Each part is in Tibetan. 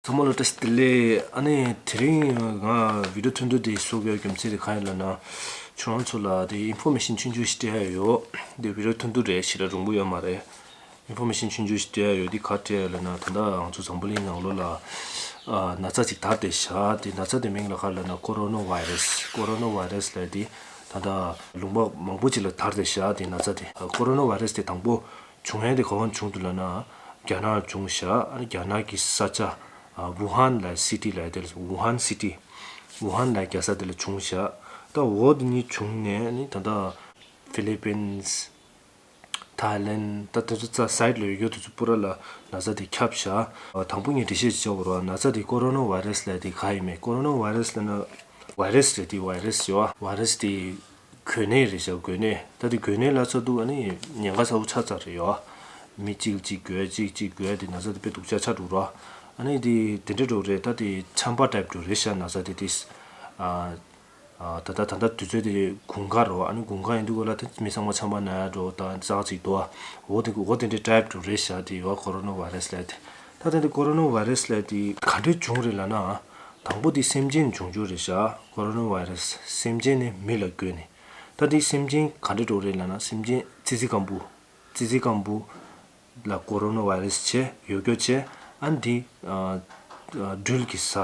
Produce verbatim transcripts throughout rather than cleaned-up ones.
ཚང་མ་ལ་བཀྲ་ཤིས་བདེ་ལེགས། ཨ་ནི་དེ་རིང་ང་བི་ཌི་ཡོ་ཐུང་ཐུང་དེ་བཟོ་དགོས་རྒྱུ་མཚན་དེ་གང་ཡིན་ལབ་ན། ཁྱོད་རང་ཚོ་ལ་དེ་ཨིན་ཕོར་མེ་ཤན་ཆུང་ཆུང་ཞིག་སྤྲད་ཡ་ཡོད། དེ་བི་ཌི་ཡོ་ཐུང་ཐུང་རེད། ཞེ་དྲག་རིང་པོ་ཡོད་མ་རེད། ཨིན་ཕོར་མེ་ཤན་ཆུང་ཆུང་ཞིག་སྤྲད་ཡ་ཡོད། དེ་ག་སྤྲད་ཡ་ལབ་ན། ད་ལྟ་ང་ཚོ་འཛམ་བུ་གླིང་ནང་ལོགས་ལ་ཨ་ན་ཚ་ཅིག་དར་བསྡད་ཤག་དེ་ན་ཚ་དེ་མིང་ལ་ག་ལབ་ན་ཀོ་རོ་ན་ཝའི་རེ་སི། ཀོ་རོ་ན་ཝའི་རེ་སི་ལབ་དེ་ད་ལྟ་ལུང་པ་མང་པོ་ཅིག་ལ་དར་བསྡད་ཤག་དེ་ན་ཚ་དེ། ཀོ་རོ་ན་ཝའི་རེ་སི་དེ་དང་པོ་བྱུང་ཡ་དེ་ག་པར་བྱུང་འདུག་ལབ་ན། རྒྱ་ནག་བྱུང་ཤག་ཨ་ནི་རྒྱ་ནག་གི་ས་ཆ་ཨ་ཝུ་ཧན་ལབ་སི་ཊི་ལབ་དེ་ལ། ཝུ་ཧན་སི་ཊི། ཝུ་ཧན་ལབ་རྒྱལ་ས་དེ་ལ་བྱུང་ཤག་ད་འོ་དེ་གཉིས་བྱུང་ནས་ནི་ད་ལྟ་ཧྥི་ལི་པིན་སི། ཐའི་ལེན་ད་དེ་ཚོ་རྩ་སའིཌ་ལ་ཡོད་རྒྱུ་དེ་ཚོ་པུ་ར་ལ་ན་ཚ་དེ་ཁྱབ་ཤག་དང་པོ་ངས་འགྲེལ་བཤད་ཅིག་བྱ་དགོས་རེད་བ། ན་ཚ་དེ་ཀོ་རོ་ན་ཝའི་རེ་སི་ལབ་དེ་ག་ཡིན་མིན། ཀོ་རོ་ན་ཝའི་རེ་སི་ལབ་ན་ཝའི་རེ་སི་རེད། དེ་ཝའི་རེ་སི་ཡོད་བ། ཝའི་རེ་སི་དེ་འགོས་ནད་རེད་ཤག་འགོས་ནད། ད་དེ་འགོས་ནད་ལབ་ཚར་དུས་ཨ་ནི་ཉེན་ཁ་ཚ་པོ་ཆགས་ཚར་རེད་ཡོད་བ། མི་གཅིག་ལ་གཅིག་འགོས་གཅིག་གཅིག་འགོས་དེ་ན་ཚ་དེ་དཔེ་སྡུག་ཅག་ཆགས་འགྲོ་རེད་བ། ཨ་ནི་དེ་དེ་འདྲ་འགྲོ་རེད། ད་དེ་ཆམ་པ་ཊའིབ་འགྲོ་རེད་ཤག་ན་ཚ་དེ་དེ། ཨ། ཨ། ད་ལྟ་ད་ལྟ་དུས་ཚོད་དེ་དགུན་ཁ་རེད་བ། ཨ་ནི་དགུན་ཁ་ཡིན་དུས་ག་ལ་དེ་མི་ཚང་མ་ཆམ་པ་ན་ཡ་འགྲོ་ད་ཙག་ཅིག་འདུག་བ། འོ་དེ་འོ་དེ་འདྲའི་ཊའིབ་འགྲོ་རེད་ཤག་དེ་ཡོད་བ། ཀོ་རོ་ན་ཝའི་རེ་སི་ལབ་དེ། ད་ལྟ་དེ་ཀོ་རོ་ན་ཝའི་རེ་སི་ལབ་དེ་ག་འདྲས་བྱུང་རེད་ལབ་ན། དང་པོ་དེ་སེམས་ཅན་བྱུང་རྒྱུ་རེད་ཤག་ཀོ་རོ་ན་ཝའི་རེ་སི་སེམས་ཅན་ནས་མི་ལ་འགོས་ནས། ད་དེ་སེམས་ཅན་ག་འདྲས་འགྲོ་རེད་ལབ་ན། སེམས་ཅན་ཙི་ཙི་སྐམ་པོ། ཙི་ཙི་སྐམ་པོ་ལ་ཀོ་རོ་ན་ཝའི་རེ་སི་བྱས་ཡོད་རྒྱུ་བྱས། ཨ་འདི་ཨ་ཨ་སྦྲུལ་གྱིས་ཟ།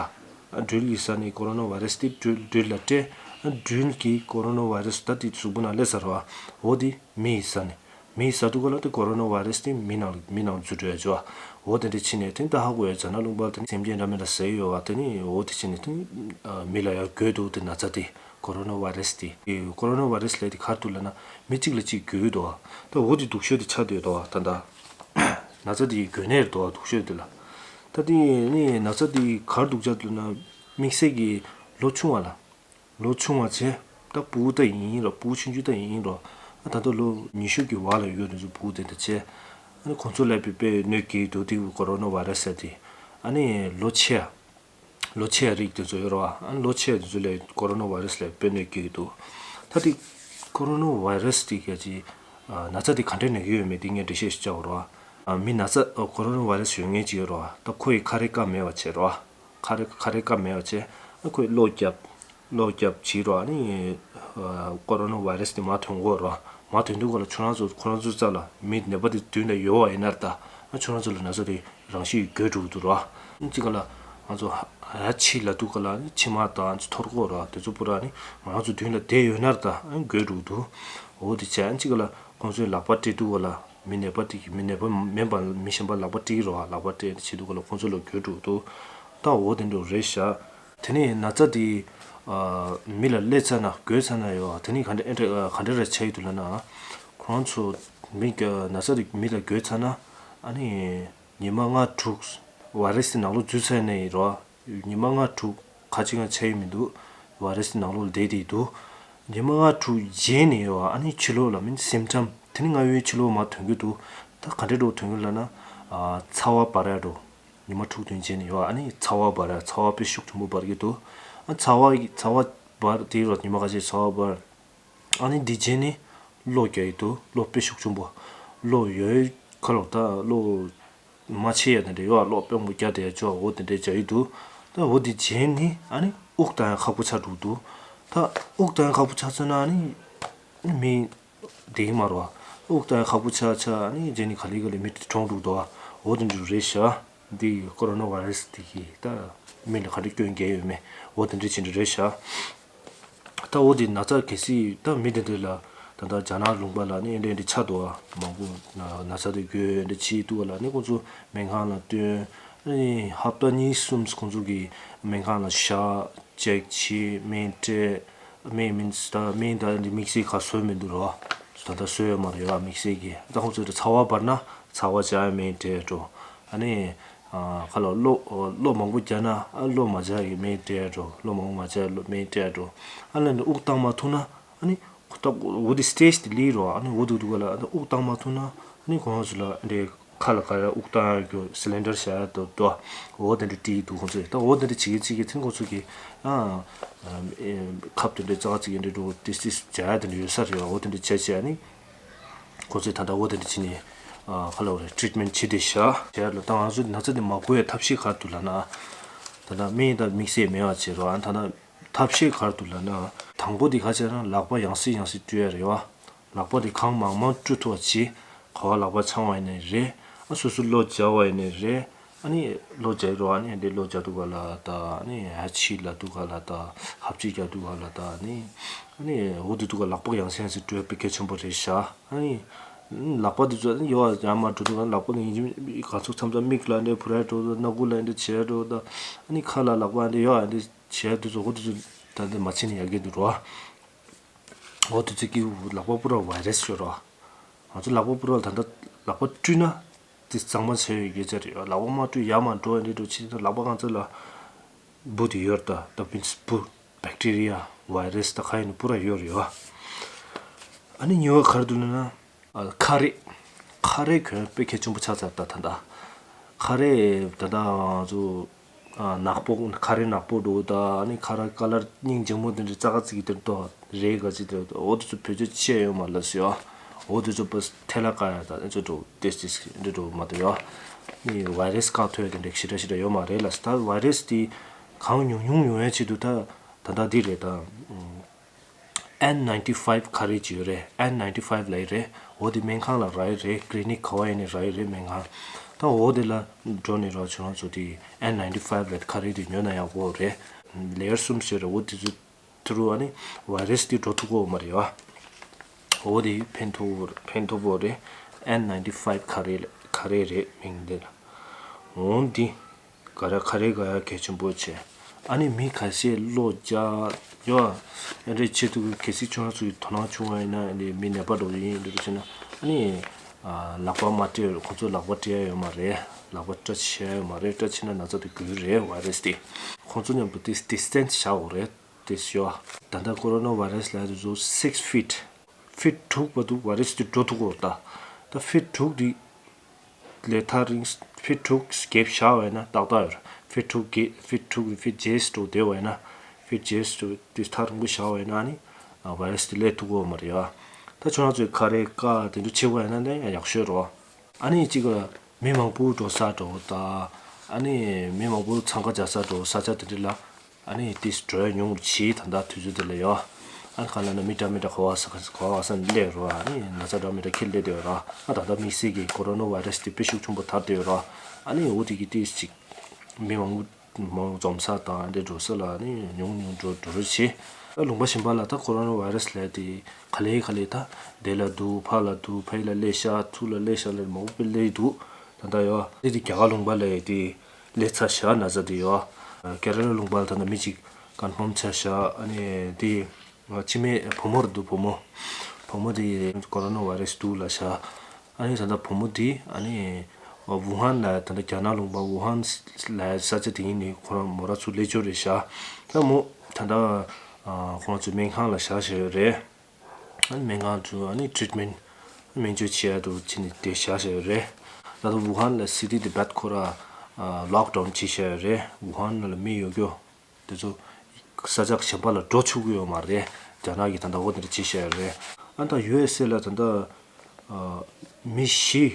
ཨ་སྦྲུལ་གྱིས་ཟ་ནས་ཀོ་རོ་ན་ཝའི་རེ་སི་དེ་སྦྲུལ་སྦྲུལ་ལ་སྤྲད། ཨ་སྦྲུལ་གྱིས་ཀོ་རོ་ན་ཝའི་རེ་སི་ད་དེ་གཟུགས་པོ་ནང་སླེབས་ཚར་བ། འོ་དེ་མི་ཡིས་ཟ་ནས། མི་ཡིས་ཟ་དུས་ག་ལ་དེ་ཀོ་རོ་ན་ཝའི་རེ་སི་དེ་མི་ནང་མི་ནང་འཛུལ་འགྲོ་ཡ་བྱས་བ། འོ་དེ་འདྲ་བྱས་ནས་དེ་ད་ཧ་གོ་ཡ། རྒྱ་ནག་ལུང་པ་དེ་སེམས་ཅན་འདྲ་མི་འདྲ་ཟ་ཡི་ཡོད་བ། དེ་ནི་འོ་དེ་བྱས་ནས་དེ་ཨ་མི་ལ་ཡ་འགོས་འདུག་དེ་ན་ཚ་དེ། ཀོ་རོ་ན་ཝའི་རེ་སི་དེ། ཀོ་རོ་ན་ཝའི་རེ་སི་ལབ་དེ་ག་རེ་འདུག་ལབ་ན། མི་གཅིག་ལ་གཅིག་འགོས་འདུག་ད་འོ་དེ་སྡུག་ཤོས་དེ་ཆགས་བསྡད་འདུག་ད་ལྟ་ན་ཚ་དེ་འགོས་ནད་རེད་འདུག་སྡུག་ཤོས་དེ་ལ། ད་དེ་ནི་ན་ཚ་དེ་ག་རེ་སྡུག་ཆགས་འདུག་ན། དམིགས་བསལ་གྱི་ལོ་ཆུང་བ་ལ། ལོ་ཆུང་བ་བྱས། ད་ཕྲུ་གུ་ད་ཡིན་རོ། ཕྲུ་གུ་ཆུང་ཆུང་ད་ཡིན་རོ། ཨ་ད་ལྟ་ལོ་ཉི་ཤུ་གི་བར་ལ་ཡོད་དེ་ཚོ་ཕྲུ་གུ་དེ་འདྲ་བྱས། ཨ་ནི་ཁོང་ཚོ་ལ་དཔེ་དཔེ་གནོད་སྐྱེལ་འདུག་དེ་ཀོ་རོ་ན་ཝའི་རེ་སི་དེ། ཨ་ནི་ལོ་ཆེ་ཡ། ལོ་ཆེ་ཡ་རིགས་དེ་ཚོ་ཡོད་རེད་བ། ཨ་ནི་ལོ་ཆེ་ཡ་དེ་ཚོ་ལ་ཀོ་རོ་ན་ཝའི་རེ་སི་ལ་དཔེ་གནོད་སྐྱེལ་གྱི་འདུག་ད་དེ་ཀོ་རོ་ན་ཝའི་རེ་སི་དེ་ག་ཅི། ཨ་ན་ཚ་དེ་ག་འདྲས་ན་གི་ཡོད་མེད་དེ་ངས་འགྲེལ་བཤད་ཞིག་བྱ་དགོས་རེད་བ། ཨ་མི་ན་ཚ་ཨ་ཀོ་རོ་ན་ཝའི་རེ་སི་ཡོད་མཁན་ཅིག་ཡོད་རེད་བ། ད་ཁོ་ཡི་ཁ་རས་བཀབ་མེད་པ་བྱས་རེད་བ། ཁ་རས་ཁ་རས་བཀབ་མེད་པ་བྱས། ཨ་ཁོས་གློག་བརྒྱབ། གློག་བརྒྱབ་བྱས་རེད་བ། ཨ་ནི་ཨ་ཀོ་རོ་ན་ཝའི་རེ་སི་དེ་མར་ཐོན་གྱི་ཡོད་རེད་བ། མར་ཐོན་དུས་ག་ལ་ཁྱོད་རང་ཚོ་ཁོ་རང་ཚོའི་རྩ་ལ་མི་ནད་པ་དེ་མདུན་ལ་ཡོད་པ་ཡིན་ན་ད། ཨ་ཁྱོད་རང་ཚོ་ལ་ན་ཚ་དེ་རང་བཞིན་འགོས་འགྲོ་གི་འདུག་ར། གཅིག་ག་ལ་ང་ཚོ་ཧ་ཧ་ཕྱི་ལ་འདུག་ག་ལ་ནི་མཆིལ་མ་དང་ཚོ་འཐོར་གོ་ར། དེ་ཚོ་པུ་ར་ནི་ང་ཚོ་མདུན་ལ་བསྡད་ཡོད་ན་ད་ཨ་འགོས་འགྲོ་གི་འདུག་འོ་དེ་བྱས། ཨ་གཅིག་ག་ལ་ཁོང་ཚོས་ལག་པ་བཀྲུས་འདུག་ག་ལ། མི་ནད་པ་དེ་གི་མི་ནད་པ་མིན་པ་མི་གཞན་པ་ལག་པ་བཀྲུས་ར། ལག་པ་བཀྲུས་བྱས་འདུག་ག་ལ་ཁོང་ཚོ་ལ་འགོས་འགྲོ་གི་འདུག་ད་འོ་དེ་འདྲ་རེད་ཤག་དེ་ནས་ན་ཚ་དེ་ཨ་མི་ལ་སླེབས་ཚར་ན་འགོས་ཚར་ན་ཡོད་དེ་ནས་ག་འདྲ་ཨེ་འདྲ་ག་འདྲ་ར་ཆགས་ཡོད་འདུག་ལབ་ན། ཁོང་ཚོ་མི་ན་ཚ་དེ་མི་ལ་འགོས་ཚར་ན་ཨ་ནི། ཉི་མ་ལྔ་དྲུག་ཝའི་རེ་སི་དེ་ནང་ལོགས་འཛུལ་ཚར་ནས་ཡིན་རོ། ཉི་མ་ལྔ་དྲུག་ཁ་ཅིག་ང་ཆ་ཡི་མི་འདུག་ཝའི་རེ་སི་དེ་ནང་ལོགས་བསྡད་དེ་འདུག་ཉི་མ་ལྔ་དྲུག་རྗེས་ནས་ཡོད་ཨ་ནི་ཕྱི་ལོགས་ལ་མིན་སིམ་ཊམ་དེ་ནི་ང་ཡོད་ཕྱི་ལོགས་མར་ཐོན་གྱི་འདུག་ད་ག་འདྲས་འགྲོ་ཐོན་གྱི་ལབ་ན། ཚ་བ་འབར་ཡ་འགྲོ། ཉི་མ་དྲུག་བདུན་རྗེས་ནས་ཡོད་ཨ་ནི་ཚ་བ་འབར་ཡ། ཚ་བ་དཔེ་ཤུགས་ཆེན་པོ་འབར་གྱི་འདུག་ཨ་ཚ་བ་ཚ་བ་འབར་དེ་རོ། ཉི་མ་ཁ་ཤས་ཚ་བ་འབར། ཨ་ནི་འདི་རྗེས་ནི་གློ་རྒྱག་གི་འདུག་གློ་དཔེ་ཤུགས་ཆེན་པོ། གློ་ཡོད་ཁ་ལོ་ད་གློ་མ་ཆེ་ཡ་དེ་འདྲ་ཡོད། གློ་དཔོན་པོ་རྒྱག་དེ་ཅོ་འོ་དེ་འདྲ་རྒྱག་གི་འདུག་ད་འོ་འདི་རྗེས་ནི་ཨ་ནི་དབུགས་བཏང་ཡ་ཁག་པོ་ཆགས་འགྲོ་གི་འདུག་ད་དབུགས་བཏང་ཡ་ཁག་པོ་ཆགས་ཚར་ན་ཨ་ནི་མི་བསྡད་ཀྱི་མ་རེད་བ། དབུགས་བཏང་ཡ་ཁག་པོ་ཆགས་ཆགས་ཨ་ནི་རྗེས་ནི་ག་ལེ་ག་ལེ་མི་དེ་གྲོངས་འགྲོ་གི་འདུག་བ། འོ་དེ་འདྲ་རེད་ཤག་འདི་ཀོ་རོ་ན་ཝའི་རེ་སི་འདི་གིས་ད་མི་ལ་ག་འདྲ་སྐྱོན་འགེལ་ཡོད་མེད་འོ་དེ་འདྲ་ཅིག་འདྲ་རེད་ཤག་ད་འོ་དེ་ན་ཚ་གལ་སྲིད་ད་མི་དེ་འདྲ་ལ་ད་ལྟ་རྒྱ་ནག་ལུང་པ་ལ་ནི་འདྲ་འདྲ་ཆགས་འདུག་བ། མང་པོ་ན་ཚ་དེ་འགོས་འདྲ་ཅིག་འདུག་བ་ལ་ནི་ཁོང་ཚོ་སྨན་ཁང་ལ་བསྟན། ཨ་ནི་ཧབ་ཏ་གཉིས་གསུམ་ཁོང་ཚོ་གི་སྨན་ཁང་ལ་བཞག་ཅེག་བྱས་སྨན་སྤྲད། སྨན་མིན་ད་སྨན་ད་འདི་དམིགས་བསལ་ག་བཟོས་མི་འདུག་རོ། ད་ལྟ་བཟོས་ཡོད་མ་རེད་ཡ་དམིགས་བསལ་གྱི། ད་ཁོང་ཚོས་ད་ཚ་བ་འབར་ན་ཚ་བ་སྦྱར་སྨན་སྤྲད་འགྲོ། ཨ་ནི་ཁ་ལོ་གློ་གློ་མང་པོ་རྒྱག་ན་ཨ་གློ་མ་སྦྱར་གི་སྨན་སྤྲད་འགྲོ། གློ་མང་པོ་མ་སྦྱར་གློ་སྨན་སྤྲད་འགྲོ། ཨ་ནི་དབུགས་བཏང་མ་ཐུབ་ན་ཨ་ནི་ད་འོ་དེ་སི་ཊེ་ཇི་དེ་སླེབས་རོ། ཨ་ནི་འོ་དེ་འདུག་ག་ལ་ཨ་ནི་དབུགས་བཏང་མ་ཐུབ་ན་ཨ་ནི་ཁོང་ཚོ་ལ་འདི། ཁ་ལ་ག་རེ་དབུགས་བཏང་ཡ་གི་སི་ལིན་ཌར་བཞག་ཡ་དོ་དོ། འོ་དེ་འདྲ་བྲིས་འདུག་ཁོང་ཚོས། ད་འོ་དེ་འདྲ་བྱེད་ཀྱི་བྱེད་ཀྱི་ཚིན་ཁོང་ཚོ་གི་ཨ་ཁབ་དེ་འདྲ་ཙག་ཙིག་འདྲ་འགྲོ་ཏིས་ཏིས་བྱ་ཡ་དེ་འདྲ་ཡོད་ས་རེད། འོ་དེ་འདྲ་བྱས་བྱས་ནི་ཁོང་ཚོས་ད་ལྟ་འོ་དེ་འདྲ་བྱས་ནས་ ཨ་ག་ལབ་རེད། ཊི་རི་ཊི་མེན་ཊི་བྱེད་བསྡད་ཤག་བྱས་ལ་ད་ང་ཚོ་ན་ཚ་དེ་མ་འགོས་ཡ་ཐབས་ཤེས་ག་རེ་འདུག་ལབ་ན། ད་ལྟ་སྨན་དང་དམིགས་བསལ་མེད་པ་བྱེད་རོགས། ཨ་ད་ལྟ་ཐབས་ཤེས་ག་རེ་འདུག་ལབ་ན། དང་པོ་དེ་ག་བྱས་ན་ལག་པ་ཡང་སེ་ཡང་སེ་བཀྲུ་ཡ་རེད་བ། ལག་པ་དེ་གང་མང་མང་བཀྲུ་ཐུབ་པ་བྱེད། ག་བ་ལག་པ་འཆང་བ་ཡིན་ནའི་རེད། ཨ་སོ་སོ་གློ་སྦྱར་བ་ཡིན་ནའི་རེད། ཨ་ནི་གློ་སྦྱར་རོགས། ཨ་ནི་འདི་གློ་སྦྱར་དུས་ག་ལ་ད། ཨ་ནི་ཧ་ཆི་ལབ་དུས་ག་ལ་ད། ཧབ་ཆི་རྒྱག་དུས་ག་ལ་ད། ཨ་ནི་ཨ་ནི་འོ་དེ་དུས་ག་ལག་པ་ཡང་སེ་ཡང་སེ་བཀྲུ་ཡ་དཔེ་གལ་ཆེན་པོ་རེད་ཤག་ཨ་ནི་ལག་པ་དེ་ཚོ་ཨ་ནི་ཡོད་ཡ་མ་འགྲོ་དུས་ག་ལག་པ་ཡིན་གཅིག་ག་ཚོད་མཚམས་མཚམས་མིག་ལ་འདི་འཕུར་ཡ་འགྲོ་དུས། སྣ་ཁུག་ལ་འདི་བྱེད་ཡ་འགྲོ་དུས། ཨ་ནི་ཁ་ལ་ལག་པ་འདི་ཡོད་ཡ་འདི་བྱེད་ཡ་དུས་ཚོད་འོ་དེ་ཚོ་ད་འདི་མ་བྱེད་ནི་ཡག་གི་འདུག་རོ། འོ་དེ་ཚོ་གི་ལག་པ་པུ་ར་ཝའི་རེས་ཤོར་རོ། ང་ཚོ་ལག་པ་པུ་ར་ད་ལྟ་ལག་པ་བཀྲུས་ན་དེ་གཙང་མ་བྱས་ཡོད་སྐད་ཆ་རེད། ལག་པ་མ་བཀྲུས་ཡ་མ་འགྲོ་འདི་འགྲོ་ཕྱིན་ན་ལག་པ་གང་ཚོད་ལ་འབུ་དེ་ཡོད་ད། ད་བིན་སི་འབུ་བེག་ཊི་རི་ཡ་ཝའི་རེས་ད་ག་ཡིན་ན་པུ་ར་ཡོད་རེད་བ། ཨ་ནི་གཉིས་པ་ག་རེ་འདུག་ལབ་ན། ཨ་ཁ་རས། ཁ་རས་གྱོན་དཔེ་གལ་ཆེན་པོ་ཆགས་ཚར་ད་ད་ལྟ། ཁ་རས་ད་ལྟ་ང་ཚོ་ཨ་ནག་པོ། ཁ་རས་ནག་པོ་འགྲོ་ད། ཨ་ནི་ཁ་རས་ཀ་ལར་སྙིང་རྗེ་མོ་དེ་འདྲ་ཙག་ཙིག་དེ་འདྲ་རེད། ག་ཅི་དེ་འོ་དེ་ཚོ་བེད་སྤྱོད་བྱས་ཡོད་མ་རེད་ཟེར་ཡ། འོ་དེ་ཚོ་པ་ཐལ་ལ་བཀག་ཡ་ད་དེ་ཚོ་འགྲོ་ཏེས་ཏེས་འདྲ་འགྲོ་མ་གཏོགས་ཡ། ནི་ཝའི་རེས་བཀག་ཐུབ་ཡ་དེ་འདྲ་ཞེ་དྲག་ཞེ་དྲག་ཡོད་མ་རེད་ལབ་ཟེར། ད་ཝའི་རེས་དེ་གང་ཉུང་ཉུང་ཡོང་ཡ་ཆེད་དུ་ད་ད་ལྟ་འདི་རེད་ད། ཨེན་ནའིན་ཊི་ཕའིབ་ཁ་རས་ཅིག་ཡོད་རེད། ཨེན་ནའིན་ཊི་ཕའིབ་ལབ་ཡ་རེད། འོ་དེ་སྨན་ཁང་ལ་རག་ཡ་རེད། ཀི་ལི་ནིག་ག་བ་ཡིན་ནའི་རག་ཡ་རེད། སྨན་ཁང་། ད་འོ་དེ་ལ་འགྲོ་ནས་རོགས་ཁྱོད་རང་ཚོ་དེ་ཨེན་ནའིན་ཊི་ཕའིབ་ལབ་ཁ་རས་དེ་ཉོས་ན་ཡག་པོ་རེད། ལེ་ཡར་གསུམ་ཟེར་རེད། འོ་དེ་ཚོ་དེ་རུ་ཨ་ནི་ཝའི་རེས་དེ་འགྲོ་ཐུབ་ཀྱི་ཡོད་མ་རེད་བ། འོ་དེ་ཕན་ཐོགས་ཕན་ཐོགས་པོ་རེད། ཨེན་ནའིན་ཊི་ཕའིབ་ཁ་རས་ཁ་རས་རེད་མིང་དེ་ལ། འོ་འདི། ག་རེ་ག་རེ་ག་ཡ་གལ་ཆེན་པོ་བྱས། ཨ་ནི་མི་ཁ་ཤས་གློ་རྒྱག་ཡོད། ཨ་འདྲའི་ཆེད་དུ་གལ་སྲིད་ཁྱོད་རང་ཚོ་ཡི་དོ་སྣང་བྱུང་བ་ཡིན་ན། ཨ་ནི་མི་ནད་པ་འདྲ་བོ་ཡིན་འདྲ་བོ་བྱས་ན། ཨ་ནི་ཨ་ལག་པ་མ་སྤྲད། ཁོང་ཚོ་ལག་པ་སྤྲད་ཡ་ཡོད་མ་རེད། ལག་པ་སྐྲ་ཕྱིས་ཡ་ཡོད་མ་རེད། སྐྲ་ཕྱིས་ན་ན་ཚ་དེ་འགོས་རེད། ཝའི་རེས་དེ། ཁོང་ཚོ་མཉམ་དུ་ཏིས་ཌི་སི་ཊེན་སི་བཞག་དགོས་རེད། དེ་ཤོ། ད་ལྟ་ཀོ་རོ་ན་ཝའི་རེས་ལབ་དུས་ཚོ་སིགས་ཕིཊ། ཕིཊ་དྲུག་བར་དུ་ཝའི་རེས་དེ་འགྲོ་ཐུབ་ཀྱི་ཡོད་རེད་ད། ད་ཕིཊ་དྲུག་དེ་ལས་ཐག་རིང་། ཕིཊ་དྲུག་གེབ་བཞག་པ་ཡིན་ན་ཏག་ཏག་ཡོད་རེད། ཕིཊ་དྲུག་གེ་ཕིཊ་དྲུག་གི་ཕིཊ་བརྒྱད་ཙམ་བསྡད་པ་ཡིན་ན། ཕིཊ་བརྒྱད་ཙམ་དེ་ཐག་རིང་པོ་བཞག་པ་ཡིན་ན་ཨ་ནི་ཝའི་རེས་དེ་སླེབས་ཐུབ་ཀྱི་ཡོད་མ་རེད་ཡ། ད་ཁྱོད་རང་ཚོས་ཁ་རས་བཀག་དེ་འདྲ་བྱེད་པ་ཡིན་ན་ནི་ཡག་ཤོས་རེད། ཨ་ནི་གཅིག་ལ་མི་མང་པོ་འགྲོ་ས་འགྲོ་ད། ཨ་ནི་མི་མང་པོ་འཚང་ཁ་རྒྱག་ས་འགྲོ་ས་ཆ་དེ་འདྲ་ལ། ཨ་ནི་ཏིས་འགྲོ་ཡ་ཉུང་རུ་ཕྱིན། ད་ལྟ་དུས་ཚོད་དེ་ལ་ཡོད། ཨ་ནི་ག་ལ་ན་མི་འདྲ་མི་འདྲ་ག་བ་ས་ག་བ་ས་ནས་སླེབས་རོགས། ཨ་ནི་ན་ཚ་འདྲ་མི་འདྲ་ཁྱེར་སླེབས་བསྡད་ཡོད་ར། ཨ་ད་ལྟ་དམིགས་བསལ་གྱི་ཀོ་རོ་ན་ཝའི་རེས་དེ་དཔེ་ཤུགས་ཆེན་པོ་དར་བསྡད་ཡོད་ར། ཨ་ནི་འོ་དེ་གི་ཏིས་ཅིག་མི་མང་པོ་མང་པོ་འཛོམས་ས་དང་འདྲ་འགྲོ་ས་ལ་ཨ་ནི་ཉུང་ཉུང་འགྲོ་འགྲོ་རོགས་བྱེད། ད་ལུང་པ་གཞན་པ་ལ་ད་ཀོ་རོ་ན་ཝའི་རེས་ལབ་དེ་ག་ལེ་ག་ལེ་ད་དེ་ལ་འདུག་ཕ་ལ་འདུག་ཕ་ཡི་ལ་སླེབས་ཤག་ཚུར་ལ་སླེབས་ཤག་ལ་མང་པོ་དཔེ་སླེབས་འདུག་ད་ལྟ་ཡོད། དེ་དེ་རྒྱ་གར་ལུང་པ་ལ་དེ་སླེབས་ཚར་ཤག་ན་ཚ་དེ་ཡོད། ཀེ་ར་ལ་ལུང་པ་ལ་ད་ལྟ་མི་གཅིག་ཀོན་ཕོམ་ཆགས་ཤག་ཨ་ནི་དེ་ཕྱི་མའི་བུ་མོ་རེད་འདུག་བུ་མོ། བུ་མོ་དེ་ཀོ་རོ་ན་ཝའི་རེས་འདུག་ལབ་ཤག་ཨ་ནི་ད་ལྟ་བུ་མོ་དེ་ཨ་ནི་ཝུ་ཧན་ལ། ད་ལྟ་རྒྱ་ནག་ལུང་པ་ཝུ་ཧན་ལ་ས་ཆ་དེ་ཡིན་ནི་ཁོ་རང་མོ་རང་ཚུར་སླེབས་ཆོག་རེད་ཤག་ད་མོ་ད་ལྟ་ཁོ་རང་ཚོའི་སྨན་ཁང་ལ་བཞག་བཞག་ཡོད་རེད། ཨ་ནི་སྨན་ཁང་དུ་ཨ་ནི་ཊི་རི་ཊི་མེན་ཊི་སྨན་བཅོས་བྱེད་ཡ་དུ་ཕྱིན་ནས་བསྡད་བཞག་བཞག་ཡོད་རེད། ད་དུང་ཝུ་ཧན་ལ་སི་ཊི་དེ་རྦད་ཁོ་ར་ལོག་ཌའུན་བྱས་བཞག་ཡོད་རེད། ཝུ་ཧན་ལ་མི་ཡོད་རྒྱུ་དེ་ཚོ་ས་ཆ་གཞན་པ་ལ་འགྲོ་ཆོག་གི་ཡོད་མ་རེད། རྒྱ་ནག་གིས་ད་ལྟ་འོ་དེ་འདྲ་བྱས་བཞག་ཡོད་རེད། ཨ་ད་ཡུ་ཨེས་ཨེ་ལ་ད་ལྟ་མི་བཞི་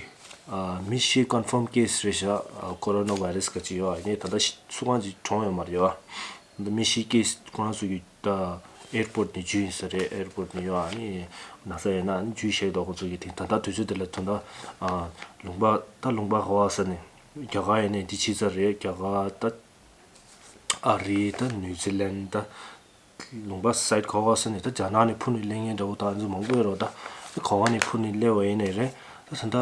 མི་བཞི་ཀོན་ཕོམ་ཀེ་སི་རེད་ཤག་ཀོ་རོ་ན་ཝའི་རེས་ག་ཅིག་ཡོད། ཨ་ནི་ད་ལྟ་སུ་གང་ཅིག་གྲོངས་ཡོད་མ་རེད་ཡ། ད་མི་བཞི་ཀེ་སི་ཁོ་རང་ཚོ་གི་ད་ཨེར་པོར་ཊི་ནས་འཇུས་ཡིན་ས་རེད། ཨེར་པོར་ཊི་ནས་ཡོད། ཨ་ནི་ན་ཚ་ཡིན་ན་ཨ་ནི་འཇུས་བཞག་འདུག་ཁོ་ཚོ་གི་དེ་ད་ལྟ་དུས་ཚོད་དེ་ལ་ད་ལྟ་ཨ་ལུང་པ་ད་ལུང་པ་ག་བ་ས་ནས་རྒྱ་གར་ཡིན་ནའི་འདི་ཕྱི་ས་རེད། རྒྱ་གར་ད་ཨ་རི་ད་ནིའུ་ཛི་ལན་ད་ལུང་པ་སའིཌ་ག་བ་ས་ནས་ད་རྒྱ་ནག་ནས་འཕུར་ནས་སླེབས་མཁན་འདྲ་བོ་ད་ཨ་ནི་ཚོ་མང་པོ་ཡོད་རེད། ད་ག་བ་ནས་འཕུར་ནས་སླེབས་པ་ཡིན་ནའི་རེད། ད་ད་ལྟ་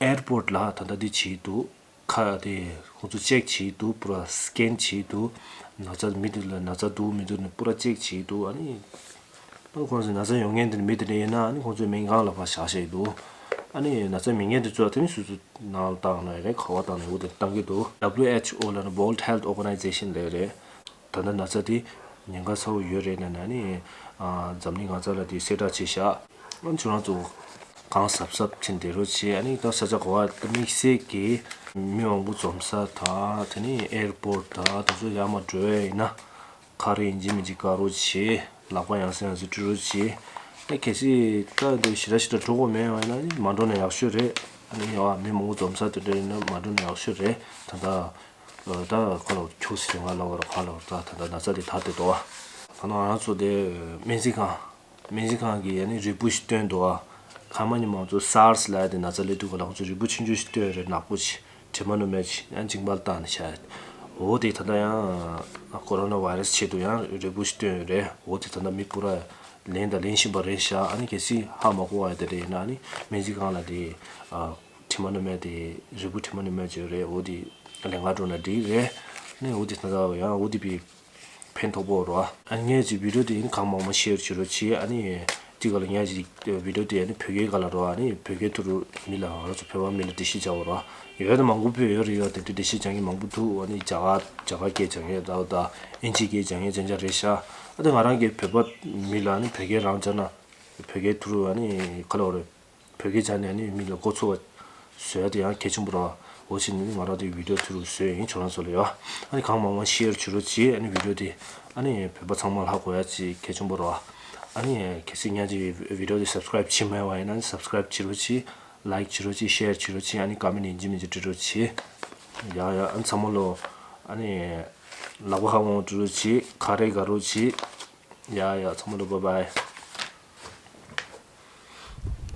ཨེར་པོར་ཊི་ལ་ད་ལྟ་འདི་བྱེད་འདུག་ཁ་དེ་ཁོང་ཚོ་ཅེག་བྱེད་འདུག་པུ་ར་སི་ཀེན་བྱེད་འདུག་ན་ཚ་མི་འདུག་ལ་ན་ཚ་འདུག་མི་འདུག་ནས་པུ་ར་ཅེག་བྱེད་འདུག་ཨ་ནི་ད་ཁོང་ཚོ་ན་ཚ་ཡོད་མཁན་དེ་མི་དེ་འདྲ་ཡིན་ན་ཨ་ནི་ཁོང་ཚོའི་སྨན་ཁང་ལ་ཕར་བཞག་བཞག་འདུག་ཨ་ནི་ན་ཚ་མེད་མཁན་དེ་ཚོ་དེ་ནི་སོ་སོ་ནང་ལ་བཏང་ནས་རེད། ག་བ་བཏང་ནས་འོ་དེ་བཏང་གི་འདུག་ཌབ་ལིའུ་ཨེཆ་ཨོ་ལབ་ན་World Health Organization ལབ་རེད། ད་ལྟ་ན་ཚ་དེ་ཉེན་ཁ་ཚ་བོ་ཡོད་རེད་ལབ་ན་ནི་ཨ་འཛམ་གླིང་གང་ས་ལ་དེ་གསལ་བསྒྲགས་བྱས་ཤག་ཨ་ཁྱོད་རང་ཚོ་གང་གཟབ་གཟབ་བྱས་བསྡད་རོགས་བྱེད། ཨ་ནི་ད་ས་ཆ་ག་བ་དམིགས་བསལ་གྱི་མི་མང་པོ་འཛོམས་ས་དང་དེ་ནི་ཨེར་པོར་ཊི་དང་དེ་ཚོ་ཡར་མར་འགྲོ་ཡ་ཡིན་ན་ཁ་རས་ཡིན་གཅིག་མིན་གཅིག་བཀག་རོགས་བྱེད། ལག་པ་ཡང་སེ་ཡང་སེ་བཀྲུ་རོགས་བྱེད། ད་གལ་སྲིད་ད་དེ་ཞེ་དྲག་ཞེ་དྲག་འགྲོ་དགོས་མེད་པ་ཡིན་ན་ནི་མ་འགྲོ་ན་ཡག་ཤོས་རེད། ནི་ཡ་མི་མང་པོ་འཛོམས་ས་དེ་འདྲ་ཡིན་ན་མ་འགྲོ་ན་ཡག་ཤོས་རེད། ད་ལྟ་ད་ཁོ་ལ་ཁྱུག་སི་ང་ལ་བར་ཁ་ལ་བར་ད་ད་ལྟ་ན་ཚ་དེ་དར་ཏེ་འདུག་བ། ད་ནང་ང་ཚོ་དེ་སྨན་རྩིས་ཁང་སྨན་རྩིས་ཁང་གི་ཡ་ནི་རིལ་བུ་ཞིག་བཏོན་འདུག་བ། ཁ་མ་ཉི་མ་ཚོ་སཱར་སི་ལབ་ཡ་དེ་ན་ཚ་སླེབས་དུས་ག་ལ་ཁོ་ཚོ་རིལ་བུ་ཆུང་ཆུང་ཞིག་བཏོན་རེད། ནག་པོ་ཞིག་དྲི་མ་ནུ་མ་ཅིག་ཡང་འཇིང་པར་བཏང་ནས་བཞག་འོ་དེ་ད་ལྟ་ཡང་ཀོ་རོ་ན་བྷའི་རེ་སི་ཆེད་དུ་ཡང་རིལ་བུ་ཞིག་བཏོན་ཡོད་རེད། འོ་དེ་ད་ལྟ་མི་པུ་ར་ལེན་དང་ལེན་བཞིན་པ་རེད་ཤག་ཨ་ནི་གལ་སྲིད་ཧ་མ་གོ་བ་ཡོད་དེ་རེད་ན་ཨ་ནི་སྨན་རྩིས་ཁང་ལ་དེ་དྲི་མ་ནུ་མ་དེ་རིལ་བུ་དྲི་མ་ནུ་མ་ཅིག་ཡོད་རེད། འོ་དེ་ལེན་ག་འགྲོ་ན་འགྲིག་རེད། ཨ་ནི་འོ་དེ་ད་ལྟ་ཡང་འོ་དེ་བི་ཕན་ཐོགས་པོ་རོ། ཨ་ངས་ཀྱི་བི་ཌིའོ་དེ་ཡིན་གང་མང་མང་ཤེར་བྱེད་རོགས་གྱིས། ཨ་ནི་དེ་ག་ལ་ངས་ཀྱི་བི་ཌིའོ་དེ་ཨ་ནི་བོད་སྐད་ག་ལ་རོ། ཨ་ནི་བོད་སྐད་ཐུ་རུ་མི་ལ་ང་ཚོ་བོད་པ་མི་ལ་འགྲེལ་བཤད་བྱ་བ་རོ། ཡོད་དེ་མང་པོ་བོད་ཡོད་རེད། ཡོད་དེ་འདྲ་འགྲེལ་བཤད་བྱ་མཁན་མང་པོ་འདུག་ཨ་ནི་རྒྱ་གར་རྒྱ་གར་སྐད་བྱ་མཁན་ད་ད་ཨིན་ཇི་སྐད་བྱ་མཁན་ཅན་ཅན་རེད་ཤག་ཨ་དེ་ང་རང་གི་བོད་པ་མི་ལ་ཨ་ནི་བོད་སྐད་རང་བྱ་ན་བོད་སྐད་ཐུ་རུ་ཨ་ནི་ག་ལ་རོ། བོད་སྐད་སྦྱར་ནས་ནི་མི་ལ་མགོ་ཚོས་པ་བཟོ་ཡ་དེ་ཡང་གལ་ཆེན་པོ་རེད་བ། འོ་ཕྱིར་ནི་ང་རང་དེ་བི་ཌིའོ་དེ་རུ་བཟོས་ཡིན། ཁྱོད་རང་ཚོ་ལ་ཡ། ཨ་ནི་གང་མང་མང་ཤེར་བྱེད་རོགས་གྱིས། ཨ་ནི་བི་ཌིའོ་དེ་ཨ་ནི་བོད་པ་ཚང་མ་ལ་ཧ་གོ་ཡ་ཅིག་གལ་ཆེན་པོ་རེད་བ། ཨ་ནི་གལ་སྲིད་ཉག་ཅིག་བི་ཌིའོ་དེ་སབ་སི་ཀ་རའིབ་བྱེད་མེད་པ་ཡིན་ན་ནི་སབ་སི་ཀ་རའིབ་བྱེད་རོགས་གྱིས། ལའིཀ་བྱེད་རོགས་གྱིས། ཤེར་བྱེད་རོགས་གྱིས། ཨ་ནི་ཀ་མེན་ཡིན་གཅིག་མིན་གཅིག་འབྲི་རོགས་གྱིས། ཡ་ཡ། ཨ་ནི་ཚང་མ་ལོ་ཨ་ནི་ལག་པ་ཧ་མ་འབྲི་རོགས་གྱིས། ཁ་རེ་དགའ་རོགས་གྱིས། ཡ་ཡ། ཚང་མ་ལོ་བྷའི་བྷའི།